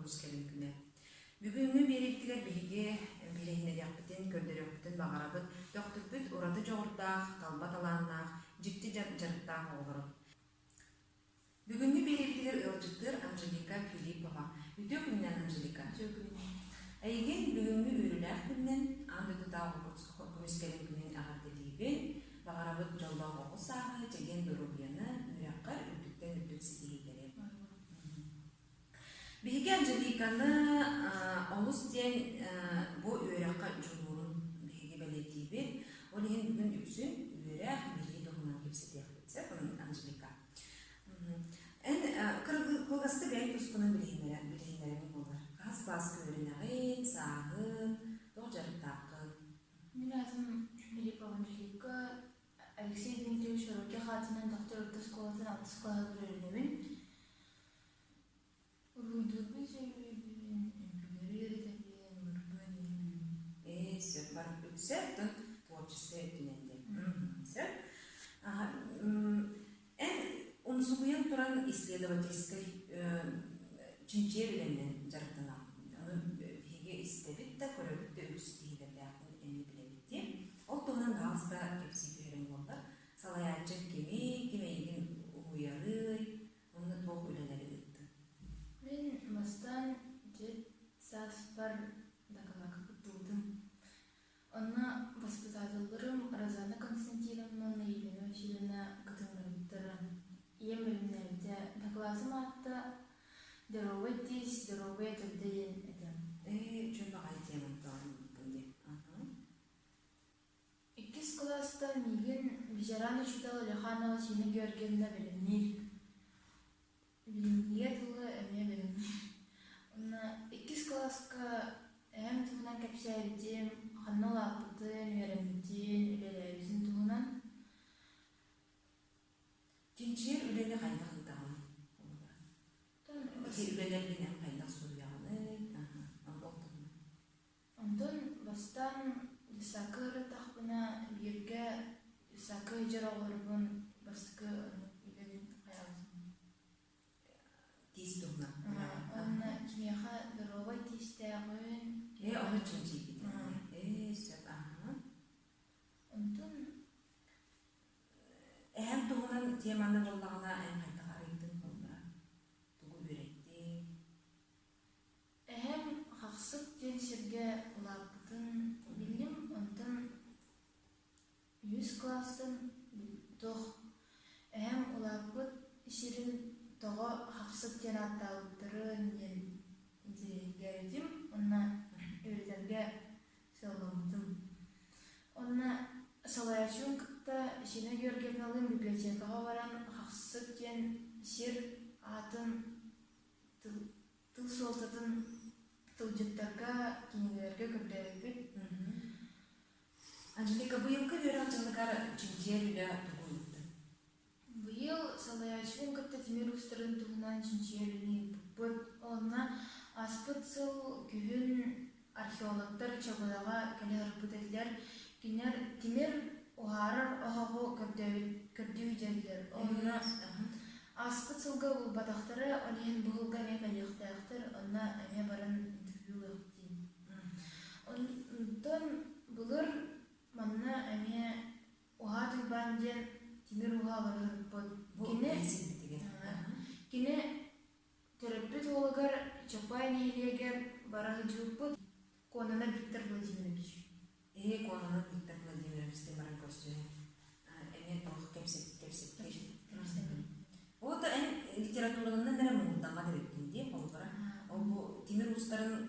көмүскэлин күнэ. Бүгүҥҥү биэриибитигэр биһиги билиһиннэриэхпитин, көрдөрүөхпүтүн баҕарабыт Төхтүрбүт ураты дьоҕурдаах, талба талааннаах, дьикти дьарыктаах оҕолору. Бүгүҥҥү биэриибитигэр ыалдьыттыыр Анжелика Филиппова. Үтүө күнүнэн, Анжелика! Үтүө күнүнэн! Эйигин бүгүҥҥү үөрүүлээх күнүнэн, аан дойдутааҕы көмүскэлин күнүн эҕэрдэлиибин! Баҕарабыт дьоллоох оҕо сааһы, чэгиэн доруобуйаны, үөрэххэр үрдүктэн үрдүк ситиһиилэри. Биһиги Анжеликаны олус диэн бу үөрэххэ дьулуурун биһиги бэлиэтиибит. Ол иһин бүгүн үксүн үөрэх, билии туһунан кэпсэтиэхпит сөп, Анжелика. Эн кылгастык бэйэҥ тускунан билиһиннэрэриҥ буоллар. Хаһыс кылааска үөрэнэҕин, сааһын, туох дьарыктааххын? Мин аатым Филиппова Анжелика, Алексей Дмитриевич Роких аатынан Төхтүр орто оскуолатын алтыс кылааһыгар үөрэнэбин. Уруһуйдуурбун сөбүлүүбүн, үҥкүүлэри үөрэтэбин, ыллыырбын, иһибин. Ээ, сөп бар үксэ оттон творческай өттүнэн диэн. Сөп. Эн умсугуйан туран исследовательскай чинчийэр үлэнэн дьарыктанаҕын. Ону биһиги истэбит да, көрөбүт да үгүс ситиһиилэрдээххин эмиэ билэбит дии. Ол туһунан баҕаста кэпсии түһэриҥ буоллар. Салайааччыҥ кимий, ким эйигин уһуйарый, Онно туох үлэлэри ыыттыҥ? Мин бастаан дьиэ сааспар дакылаакка кыттыбытым. Онно воспитателларым Розана Константиновна уонна Елена Васильевна кытыннарбыттара. Ийэм бэлэмнээбитэ. Дакылаатым аата «Здоровый тиис, здоровая төрдө» диэн этэ. Ээ, үчүгэй баҕайы темам тоҕо дии. Иккис кылаастан миигин ветеран учуутал Леханова Тина Георгиевна бэлэмниир. Билиҥҥигэ дылы эмиэ бэлэмниир. Уонна иккис кылааска эһэм туһунан кэпсээбитим, ханна улааппытын, үөрэммитин, үлэлээбитин туһунан. Чинчийэр үлэни хайдах ыытаҕыный? Ити үлэлэргин эн хайдах суруйаҕыный? Ол туһунан. Онтон бастаан десакка ырыттахпына, бииргэ десакка сылдьар оҕолорбун бастакы үлэбин хайаабытым. Тиис туһунан. Уонна киниэхэ доруобай тиистээҕин. Ээ, ону чинчийбитим. Ээ, сөп, аһа. Онтон Эһэм туһунан теманы буллаҕына эн хайдах арыйдыҥ буоллара? Тугу үөрэттиҥ? Эһэм Хахсык диэн сиргэ улааппытын биллим, онтон үһүс кылаастан туох эһэм улааппыт сирин тоҕо Хахсык диэн ааттаабыттарын диэн интэриэһиргээбитим уонна үөрэтэргэ сыалламмытым. Уонна салайааччыбын кытта Сина Георгиевналыын библиотекаҕа баран Хахсык диэн сир аатын тыл суолтатын тылдьыттарга, кинигэлэргэ көрдөөбүппүт. Анжелика, быйылгы үөрэх дьылыгар чинчийэр үлэ тугу ыыттыҥ? Быйыл салайааччыбын кытта тимир уустарын туһунан чинчийэр үлэни ыыппыппыт. Онно ааспыт сыл күһүн археологтар Чабынаҕа кэлэ сырыппыт этилэр. Кинилэр тимир уһаарар оһоҕу көрдүү сылдьаллар. Онно Ааспыт сылга булбатахтара, ол иһин бу сылга эмиэ кэлиэхтээхтэр, онно эмиэ баран интервью ылыахтыын. Онтон былыр манна эмиэ Уһаат Уйбаан диэн тимир уһа олорорбут. Кини, кини төрөппүт уолугар Чапай нэһилиэгэр бара сылдьыбыппыт. Куонана Виктор Владимирович. Ээ, Куонана Виктор Владимировичтыын баран көрсүһэн эмиэ туох кэпсэттик. Ол да эн литературанан эрэ муҥурдаҥҥа эбиккин дии, холобура. Ол бу тимир уустарын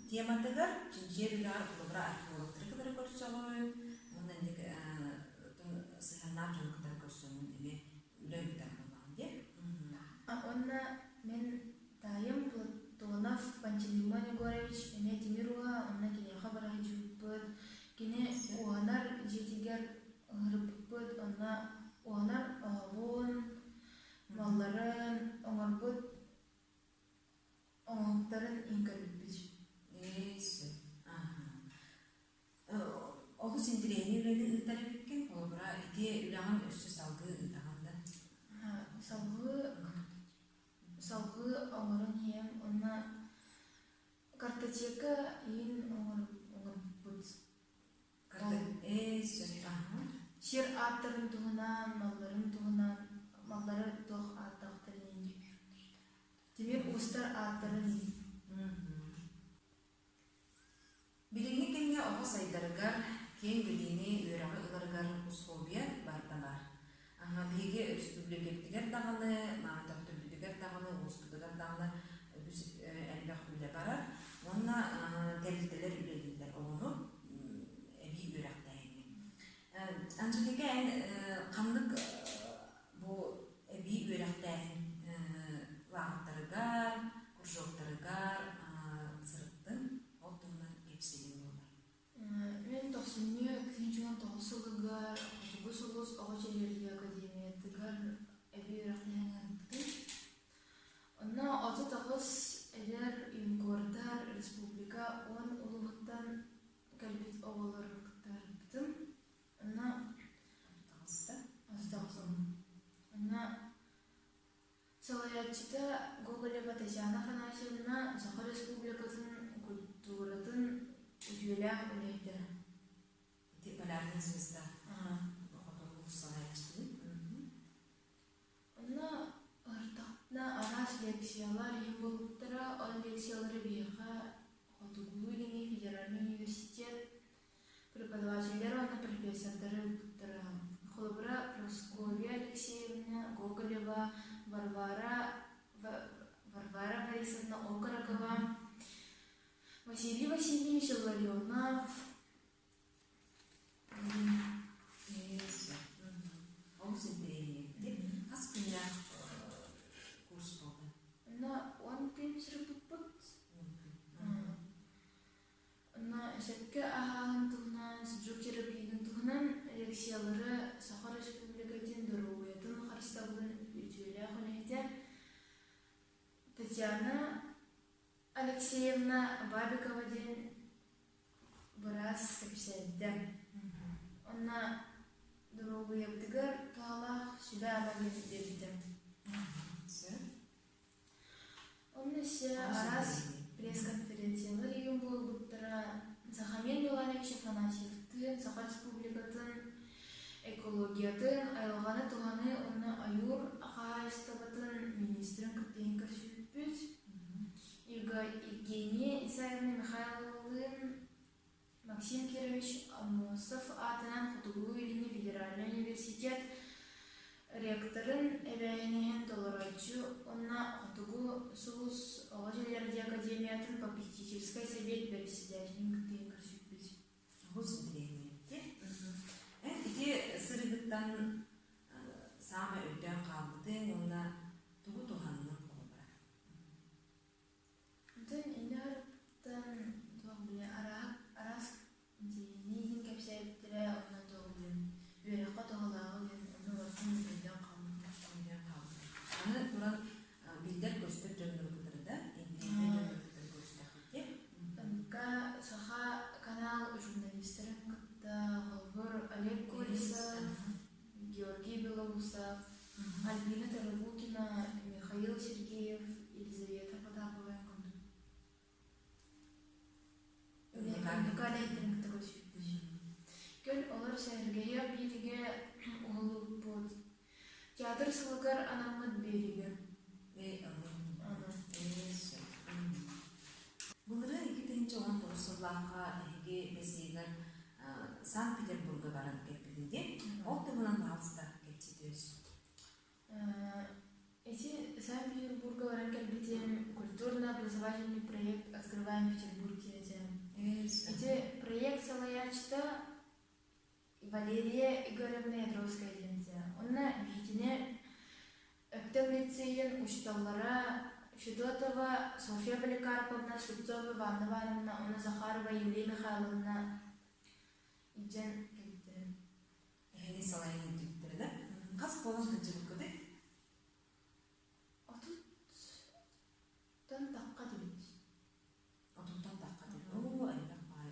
тематыгар чинчийэр үлэҕэр холобура археологтары кытары көрсөҕүн, уонна инник сыһыаннаах дьону кытары көрсөҕүн эмиэ үлэ ыытар буоллаҕын дии. Уонна мин Таайым Платонов Пантелеймон Егорович эмиэ тимир ууһа, онно киниэхэ бара сылдьыбыппыт. Кини уһанар дьиэтигэр ыҥырбыппыт, онно уһанар оһоҕун, малларын оҥорбут оҥоһуктарын иһин көрбүппүт. Ээ, сөп. Олус интэриэһинэй үлэни ыытар эбиккин. Холобура, ити үлэҕин өссө салгыы ыытаҕын да? Салгыы салгыы оҥорон иһиэм уонна Картотека иин оҥорбут. Ээ, сөп. Аха. Сир ааттарын туһунан, малларын туһунан, маллары туох ааттаахтарын иин. Тимир уустар ааттарын иин. Билиҥҥи кэмҥэ оҕо сайдарыгар, киэҥ билиини, үөрэҕи ыларыгар усулуобуйа барыта баар. Биһиги өрөспүүбүлүкэбитигэр даҕаны, мааны төхтүрбүтүгэр даҕаны, улууспутугар даҕаны үгүс элбэх үлэ барар уонна тэрилтэлэр үлэлииллэр оҕону эбии үөрэхтээһиҥҥэ. Анжелика, эн ханнык бу эбии үөрэхтээһин лааҕырдарыгар, кружоктарыгар сырыттыҥ? Ол туһунан кэпсииҥ буолар. Мин тохсунньу 2019 сылыгар Хотугу сулус оҕо чэйэргэ академиятыгар эбии үөрэхтээһин ыыппытым. Онно 38 эдэр юнкордар республика 10 улууһуттан кэлбит оҕолору кытта ыыппытым. Онно Таҕыста. Онно Салайааччыта Гоголева Татьяна Афанасьевна Саха Республикатын культуратын үтүөлээх үлэһитэ. Ити Полярная звезда хотугу салайааччытын. Онно ыртахпына араас лекциялар иһин буолбуттара. Ол лекциялары биһиэхэ Хотугулуу-Илиҥҥи федеральнай университет преподавателлэрэ уонна профессордара ыыппыттара. Холобура, Прасковья Алексеевна Гоголева, Варвара Варвара Борисовна Окорокова, Василий Васильевич Илларионов. Олус интэриэһинэй. Хас күннээх курс буолла? Онно 10 күн сырыппыппыт. Онно сөпкө аһааһын туһунан, суджук терапиятын туһунан лекциялары Саха Республикатын доруобуйатын харыстабылын үтүөлээх үлэһитэ Татьяна Алексеевна Бабикова диэн быраас кэпсээбитэ. Онно доруобуйабытыгар туһалаах сүбэ-ама биэрбитэ. Сөп. Онно өссө араас пресс-конференциялар иһин буолбуттара. Сахамин Иванович Афанасьевтыын Саха Республикатын экологиятын, айылҕаны туһаныы уонна ойуур хаһаайыстыбатын министрин кытта иһин көрсүбүппүт. Евгения Исаевна Михайловалыын Максим Кирович Аммосов аатынан Хотугулуу-Илиҥҥи федеральнай университет ректорын эбээһинэһин толорооччу уонна Хотугу сулус оҕо дьиэлэргэ академиятын попечительскай сэбиэт бэрэссэдээтэлин кытта көрсүбүппүт. Олус интэриэһинэйдик. Эн ити сырыыгыттан саамай өйдөөн хаалбытыҥ уонна тугу туһанныҥ холобура? Онтон инньэ барыттан туох билэ араас дьиэни иһин кэпсээбиттэрэ уонна туох билэн үөрэххэ туһалааҕы диэн ону барытын өйдөөн хаалбытым. Өйдөөн хаалбытым. Аны туран биллэр-көстөр дьоннору кытары да, интэриэһинэй дьоннору кытары көрүстэхпит дии. Ынка Саха канал журналистарын кытта холобур Олег Колесов, Георгий Белоусов, Альбина Тарабукина, Михаил Сергеев, Елизавета Потапова курдук. Үлэһиттэрин кытта көрсүбүппүт. Көл олор сэһэргэһиэх биэригэ уһуллубуппут. Театр сылыгар анаммыт биэригэ. Былырыын 2019 сыллаахха эһиги бэсиэгэр Санкт-Петербурга баран кэлбитин дии. Ол туһунан баҕалыста кэпсэтиэс. Эти Санкт-Петербурга баран кэлбитим культурно-образовательный проект «Открываем Петербург» диэтэ. Ити проект салайааччыта Валерия Игоревна Ядровская диэн этэ. Онно биһигини Өктөм лицейин учууталлара Федотова Софья Поликарповна, Слепцова Иванна Ивановна уонна Захарова Юлия Михайловна илдьэн кэлбиттэрэ. Эһиги салайан илдьибиттэрэ да? Хас буолан сылдьыбыккытый? 30-тан тахха этибит. 30-тан тахха этибит. Оо, элбэх баай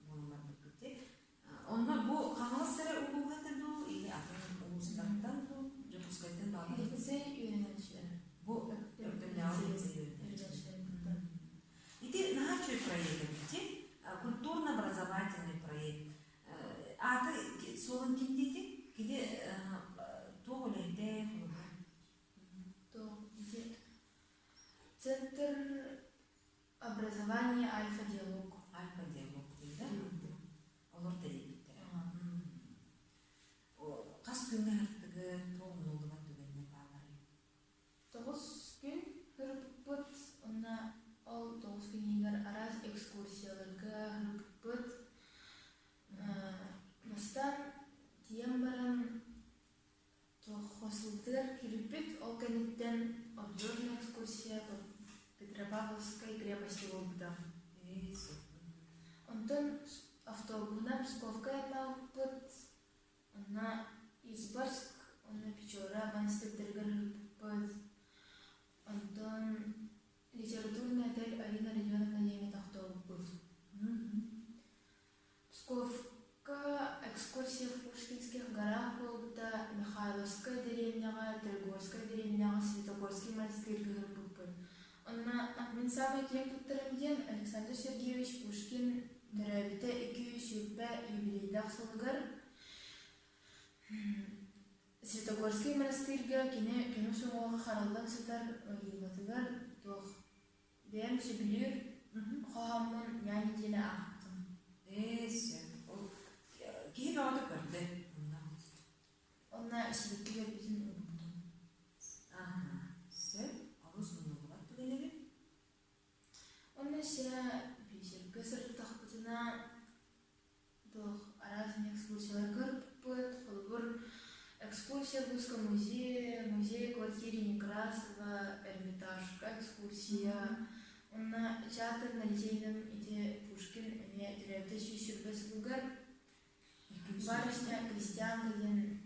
буолан барбыккыт дии. Онно бу Хаҥалас эрэ улууһа этэ дуу или атын улуустартан дуу, Дьокуускайтан бааллар? Лицей үөрэнээччилэрэ. Бу Өктөмнөөҕү лицей үөрэнээччилэрэ. Ити наһаа үчүгэй суолун ким диэтиҥ? Кини туох үлэһитэ, холобура? Туох ити Центр образования Альфа-диалог. Альфа-диалог диэн да? Олор тэрийбиттэрэ. Хас күҥҥэ артыгы туох умнуллубат түгэннэр баалларый? 9 күн ырыппыт уонна ол 9 күнүгэр араас экскурсияларга ырыппыт. Бастаан тиийэн баран Хосултыгар киирбиппит, ол кэнниттэн обзорная экскурсия по Петропавловской крепости буолбута. Онтон автобуһунан Псковка айаннаабыппыт, онно Изборск уонна Печора монастырдарыгар ыыппыппыт. Онтон литературный отель Арина Родионовна диэҥҥэ тохтообуппут. Псковка экскурсия в Пушкинских горах буолбута, Михайловскай дэриэбинэҕэ, Тригорскай дэриэбинэҕэ Светогорский монастырьга ыһырбыппыт. Онно мин саамай киэн туттарым диэн Александр Сергеевич Пушкин төрөөбүтэ 220 юбилейдаах сылыгар Светогорский монастырьга кини көмүс уҥуоҕа хараллан сытар ойуулатыгар туох Бэйэм сөбүлүүр хоһооммун ньааньа диэни аахтым. Ээ, сөп. Ол киһи бөҕөтө көрдө онно. Онно сибэкки көрбүтүн уурбутум. Аха, сөп. Олус умнуллубат түгэн эбит. Онно өссө Питергэ сырыттахпытына туох араас экскурсияларга ырыппыт. Холобур, экскурсия в русском музее, музей квартире Некрасова, Эрмитажка экскурсия. Онно театр на Литейном ити Пушкин эмиэ төрөөбүтэ 120 сылыгар барышня крестьянка диэн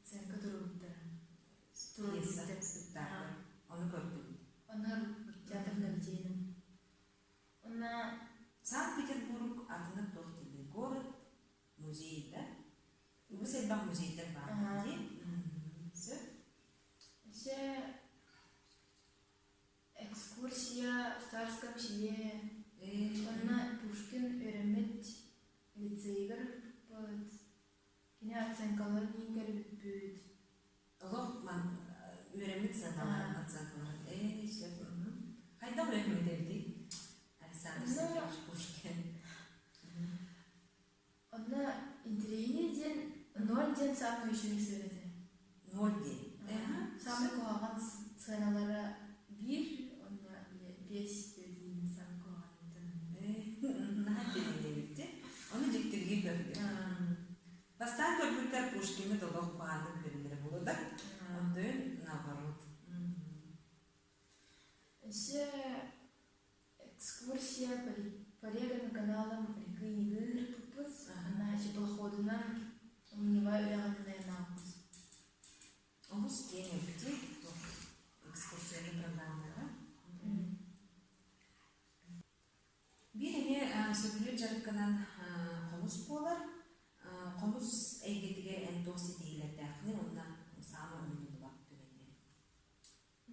сценка туруорбуттара. Пьеса спектакль. Ону көрдүм. Ону театр на Литейном. Онно Санкт-Петербург атыны туох дииллэр? Город музей да? Үгүс элбэх музейдар баар дии. Сөп. Өссө экскурсия в Царском селе. Онно Пушкин үөрэммит лицейигэр ыыппыт. Кини оценкаларын иһин көрбүппүт. Олох ман үөрэммит сыаналарын оценкаларын ээ сөп. Хайдах үөрэммит эбитий? Александр Сергеевич Пушкин. Онно интэриэһинэй диэн ноль диэн саамай үчүгэй сыана этэ. Ноль диэн. Саамай куһаҕан сыаналара биир уонна биэс диэн саамай куһаҕан этэ. Наһаа интэриэһинэй Ону дьиктиргии көрдүм. Бастаан көрбүттэр Пушкины толох куһаҕаннык көрүллэрэ буолуо да, онтон наоборот. Өссө экскурсия по рекам и каналам реки Невы ыыппыппыт. Ана теплоходунан Нева үрэҕинэн айаннаабыппыт. Олус киэҥ эбит экскурсияны программалара. Биир эмиэ сөбүлүүр дьарыккынан хомус буолар. Хомус эйгэтигэр эн туох ситиһиилэрдээххиний уонна саамай умнуллубат түгэннэри?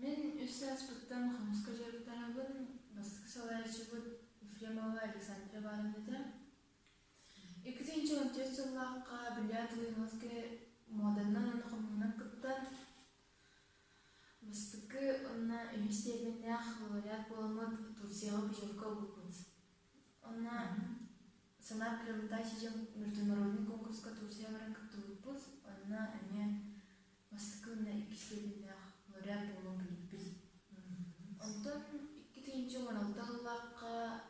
Мин үс сааспыттан хомуска дьарыктанабын. Бастакы салайааччыбыт Ефремова Александра Ивановна этэ. 2014 сыллаахха Бриллиант Луиновскай муоданан уонна хомуһунан кыттан Бастакы уонна үһүс степеннээх лауреат буоламмыт Турцияҕа путевка ылбыппыт. Онно Санаа Премутачи диэн международный конкурска Турция баран кыттыбыппыт. Онно эмиэ бастакы уонна иккис степеннээх лауреат буолан билбиппит. Онтон 2016 сыллаахха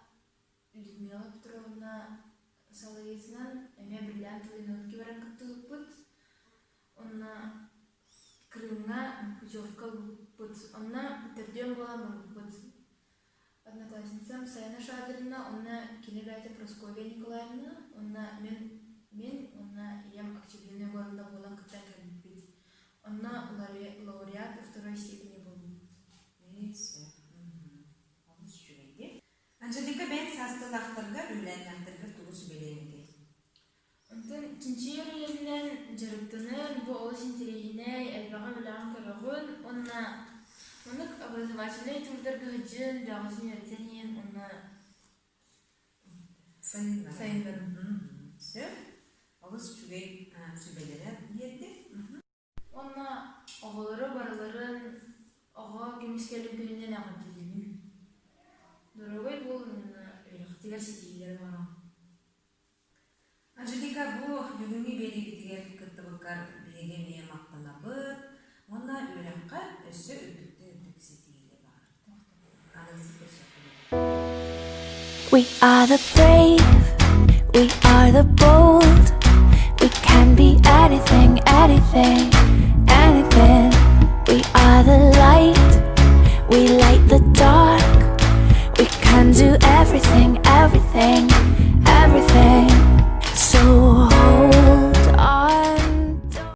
Людмила Петровна салайыытынан эмиэ Бриллиант Луиновки баран кыттыбыппыт. Онно Крымҥа путевка ылбыппыт. Онно төрдүөн буолан барбыппыт. Одноклассницам Сайна Шадрина, онно кини бэйэтэ Прасковья Николаевна, онно мин, онно ийэм Октябрина Егоровна буолан кыттан кэлбиппит. Онно лауреат второй степени буолбуппут. Олус үчүгэйдик. Анжелика бэйэҥ саастыылаахтаргар, үөлээннээхтэргэр тугу сүбэлиэҥ этэй? Онтон чинчийэр үлэнэн дьарыктанан, бу олус интэриэһинэй, элбэҕи билэҕин көрөҕүн уонна маннык образовательнай туурдарга сылдьан, бөҕөтүн үөрэтэн иһэн уонна Сайыннаран. сайыннаран. Сөп. Олус үчүгэй сүбэлэрэ биэрдэ. Уонна оҕолору барыларын оҕо көмүскэлин күнүнэн эҕэрдэлиибин. Доруобай буолун уонна үөрэхтигэр ситиһиилэри баҕарабын. Анжелика, бу бүгүҥҥү биэриибитигэр кыттыбыккар биһиги эмиэ махтанабыт уонна үөрэххэ өссө үрдүктэн үрдүк ситиһиилэри баҕарабыт. Аныгысы көрсөхпүнэ. We are the brave, we are the bold. We can be anything, anything, anything. We are the light, we light the dark. We can do everything, everything.